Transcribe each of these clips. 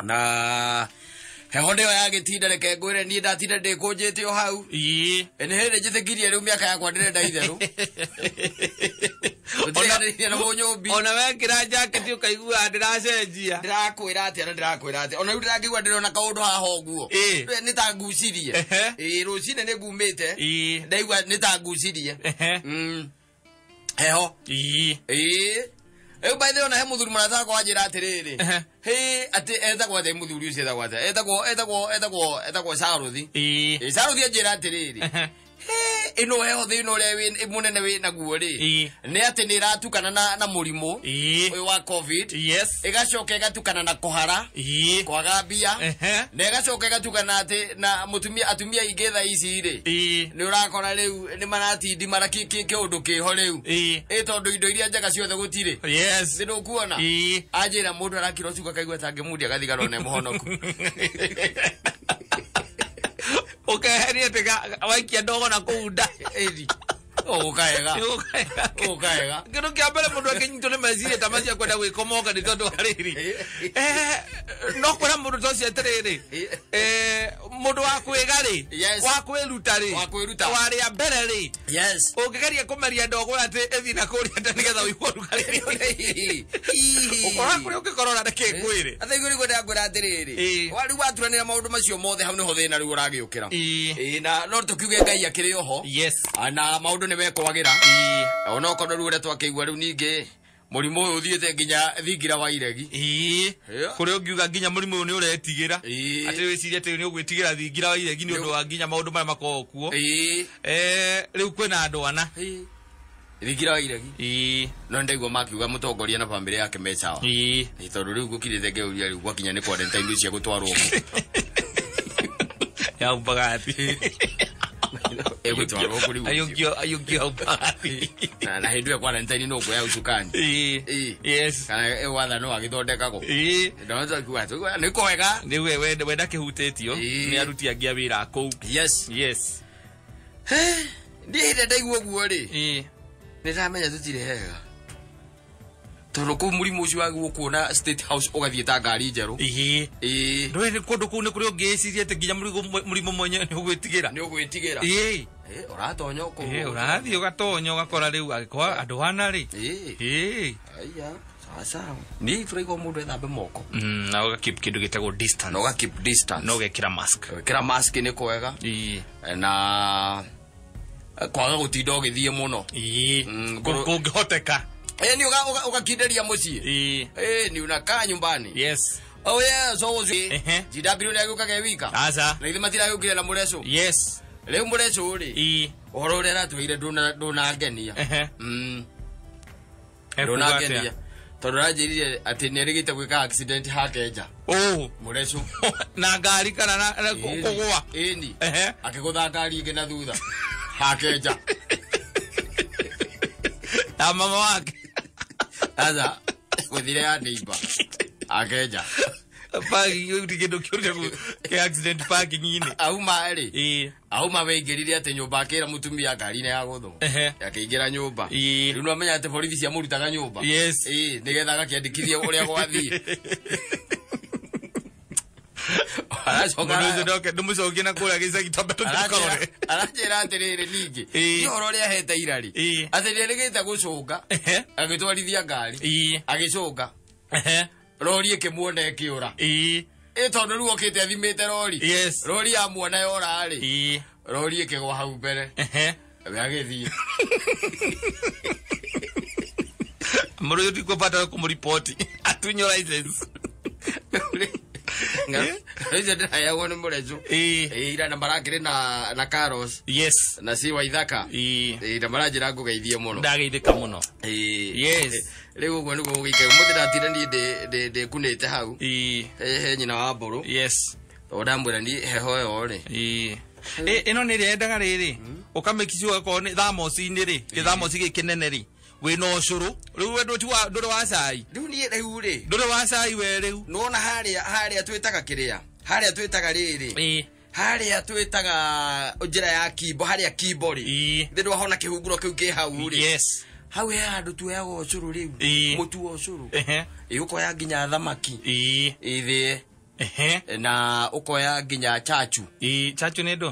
Na heho nĩyo yagĩtinda, reke ngwĩre niĩ ndatinda ndĩkũnjĩte o hau. Nĩ hĩndĩ njĩtĩkirie rĩu mĩaka yakwa ndĩrenda itherũ. Tũtiganĩrie na mũnyũmbi. Ona wekĩra jaketi ũkaigua ndĩracenjia. Ndĩrakwĩra atĩa na ndĩrakwĩra atĩa, ona rĩu ndĩrakĩigua ndĩrona kaũndũ haha ũguo. Nĩ ta ngucirie. Ĩĩ, rũcinĩ nĩ ngumĩte. Ndaigua nĩ ta ngucirie. Heho. Ĩĩ, rĩu by the way, ona he mũthuri mũrata wakwa wanjĩra atĩrĩrĩ, hĩ, atĩ etagwo atĩa mũthuri ũcio, etagwo atĩa, etagwo Charũthi. Ĩĩ, Charũthi anjĩra atĩrĩrĩ, hĩ, ĩno heho thĩna ũrĩa wĩ mũnene wĩ naguo rĩ, nĩ atĩ nĩ ĩratukana na mũrimũ ũyũ wa COVID, ĩgacoka ĩgatukana na kũhara, kwaga mbia, na ĩgacoka ĩgatukana atĩ na mũtumia, atumia aingĩ thaa ici rĩ, nĩ ũrakora rĩu nĩ maratindimara kĩũndũ kĩho rĩu, ĩ tondũ indo iria njega ciothe gũtirĩ. Nĩ ndũkuona? Anjĩra mũndũ arakira ũcuka akaigua tangĩmundia agathigarwo nĩ mũhonoku. Ũkeheria atĩ waikia ndogo na kũu nda. Ĩni ũgũkaega. Ũgũkaega. Kĩndũ kĩa mbere mũndũ akĩnyitwo nĩ meciria ta macio kwenda gwĩkomoka nĩ tondũ wa rĩrĩ, no kwĩra mũndũ ta ũcio atĩrĩrĩ, mũndũ wa kwĩga rĩ, wa kwĩruta rĩ, Wa kwĩruta. wa rĩa mbere rĩ, ũngĩgeria kũmeria ndogo atĩ ĩthiĩ na kũrĩa nda nĩgetha ũigue ũrugarĩ, ũkora kũrĩa ũngĩkorora, reke ngwĩre. Atha igũrũ nĩguo ndĩrakwĩra atĩrĩrĩ, rĩu waturanĩra maũndũ macio mothe, hau nĩho thĩna rĩu ũragĩũkĩra. Ĩĩ, na no tũkiuge Ngai akĩrĩ oho. Na maũndũ nĩ mekwagĩra, onokorwo rĩu ũrĩa twakĩigua rĩu ningĩ mũrimũ ũyũ ũthiĩte nginya thingira wa iregi. Kũrĩa ũngiuga nginya mũrimũ ũyũ nĩ ũretigĩra, atĩ wĩcirie atĩ nĩ ũgwĩtigĩra thingira wa iregi nĩ ũndũ wa nginya maũndũ marĩa makoragwo kuo. Rĩu kwĩna andũ ana. Thingira wa iregi. No ndaigua makiuga mũtongoria na bamĩrĩ yake me sawa. Ĩ, tondũ rĩu gũkirĩte ngeuria rĩu gwakinya nĩ quarantine cia gũtwarwo kũ? Ya Mbagathi. Ĩgũtwarwo kũ rĩu? Ayũkio hau Mbagathi. Na hĩndĩ ĩyo quarantine no kuoya ucukani. Kana ĩgwatha no agĩthondekagwo. Ndona kuga nĩ kwega. Nĩ we wenda kĩhutĩtio nĩ aruti angĩ a wĩra kũu. Niĩ hĩndĩ ndaigua ũguo rĩ, nĩ ndamenya tũtirĩ hega, tondũ kũu mũrimũ ũcio wagĩrĩirwo kuona State House ũgathiĩ ta ngari njerũ. Ndũĩ nĩ kũndũ kũu nĩ kũrĩa ũngĩĩciria atĩ nginya mũrimũ mwenyewe nĩ ũgwĩtigĩra. Nĩ ũgwĩtigĩra. Ũratonya kũu. Ũrathiĩ ũgatonya ũgakora rĩu angĩkorwo andũ ana rĩ. Aya, sawa sawa, niĩ tũraigua mũndũ ethambe moko. Na ũga keep kĩndũ gĩtagwo distance. Na ũga keep distance. Na ũgekĩra mask. Gwĩkĩra mask nĩ kwega. Na kwaga gũtinda ũgĩthiĩ mũno. Kũngĩhoteka. Ni ugakinderia mũciĩ. Ni unakaa nyumbani. Oh yeah, so ũcio GW nĩ agĩũkaga e wika. Aca. Na ithe matiragĩũkire na mũrecũ. Rĩu mũrecũ rĩ, ũhoro ũrĩa aratwĩire ndũnangenia. Ekuga Ndũnangenia atĩa? tondũ aranjĩrire atĩ nĩ erĩgĩte gwĩka accident hake nja. Mũrecũ. Na ngari kana na kũgũa? Ĩni. Akĩgũtha ngari ĩngĩ na thutha hake nja. Na mama wake. Aca, gũthire ya neighbor akenja. Parking gũtirĩ kĩndũ kĩũru kĩ accident parking-inĩ. Auma rĩ, auma weingĩrire atĩ nyũmba, akĩra mũtumia ngari-inĩ ya gũthwo. Akĩingĩra nyũmba. Rĩu nĩwamenya atĩ borithi ciamũrutaga nyũmba. Ĩĩ, nĩgetha agakĩandĩkithie ũrĩa gwathiĩ. Aracoka Mũndũ ũcio ndoke ndĩmũcokie na kũrĩa gĩcagi twambe tũthiĩ tũkarore. Aranjĩra atĩrĩrĩ, ningĩ nĩ ũhoro ũrĩa ahete ira rĩ, atĩ nĩerĩgĩte gũcũnga, agĩtwarithia ngari, agĩcũnga, rori ĩkĩmuona ĩkĩũra. Ĩ tondũ rĩu okĩte athimĩte rori, rori yamuona yora rĩ, rori ĩkĩgwa hau mbere, we agĩthiĩ. Mũndũ ũyũ tikũbatara kũmũripoti atunywo license. Icio ndĩraheagwo nĩ mũrecũ. Ĩ, ira na marakĩrĩ na Carlos na si Waithaka. Ĩ, na maranjĩra ngũgeithie mũno. Ndageithĩka mũno. Rĩu ũguo nĩguo gũgĩikara ũmũthĩ, ndatinda niĩ ndĩkunĩte hau. He nyina wa mbũrũ, tondũ ndamwĩra niĩ heho ĩyo rĩ. Ĩno nĩ ĩrĩa yendaga rĩrĩ ũkamĩkici ũgakorwo nĩ thamoci-inĩ rĩ, gĩthamoci gĩkĩ kĩnene rĩ, wĩna ũcũrũ rĩu we ndũrĩ wa cai. Rĩu niĩ rĩu rĩ, Ndũrĩ wa cai we rĩu. Nĩwona harĩa twĩtaga kĩrĩa, harĩa twĩtaga rĩrĩ, harĩa twĩtaga njĩra ya Kimbo, harĩa Kimbo rĩ, thĩ ndwahona kĩhunguro kĩu kĩ hau rĩ, hau he handũ tuoyaga ũcũrũ rĩu, mũtu wa ũcũrũ. Ĩ, ũkoya nginya thamaki ĩthĩe. Na ũkoya nginya chachu. Ĩĩ, chachu nĩ ndũ?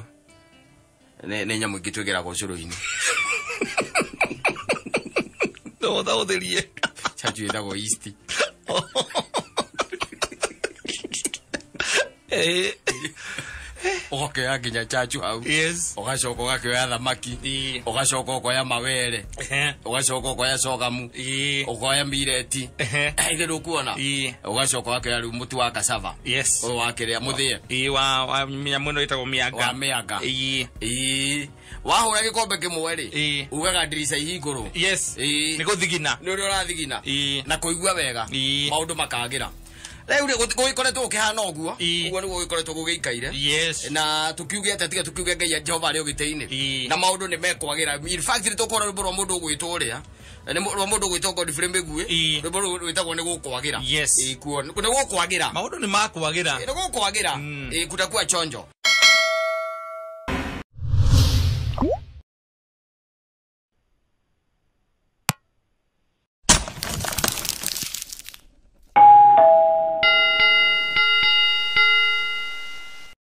Nĩ nyamũ ingĩ twĩkĩragwo ũcũrũ-inĩ. No ũthaũthĩrie. Chachu ĩtagwo yeast. Ũgakĩoya nginya chachu hau. Yes. Ũgacoka ũgakĩoya thamaki. Ĩĩ. Ũgacoka ũkoya mawere. Ũgacoka ũkoya cogamu. Ĩĩ. Ũkoya mireti. Ithe ndũkuona. Ĩĩ. Ũgacoka ũgakĩoya rĩu mũtu wa cassava. Yes. Ũyũ wa kĩrĩa mũthĩe. Ĩĩ, wa nyamũ ĩno ĩtagwo mĩanga. Wa mĩanga. Ĩĩ. Ĩĩ. Wahũra gĩkombe kĩmwe rĩ. Ĩĩ. Ugaga ndirica ihingũrwo. Yes. Ĩĩ. Nĩ gũthigina. Nĩ ũrĩa ũrathigina. Ĩĩ. Na kũigua wega. Ĩĩ. Maũndũ makagĩra. Rĩu rĩ gũgĩkoretwo gũkĩhana ũguo. Ĩĩ. Ũguo nĩguo gũgĩkoretwo gũgĩikaire. Yes. Na tukiuge atĩa tiga tukiuge Ngai Jehova arĩ ũgĩtĩ-inĩ. Ĩĩ. Na maũndũ nĩ mekwagĩra. In fact nĩ tũkũhũra rwĩmbo rwa mũndũ ũgwĩtwo ũrĩa. Nĩ rwa mũndũ ũgwĩtwo Godfrey Mĩgui. Ĩĩ. Rwĩmbo rũu rwĩtagwo nĩ gũkwagĩra. Yes. Ĩĩ, kuo nĩ gũkwagĩra. Maũndũ nĩ makwagĩra. Nĩ gũkwagĩra. Mm. Ĩĩ, kutakuwa chonjo.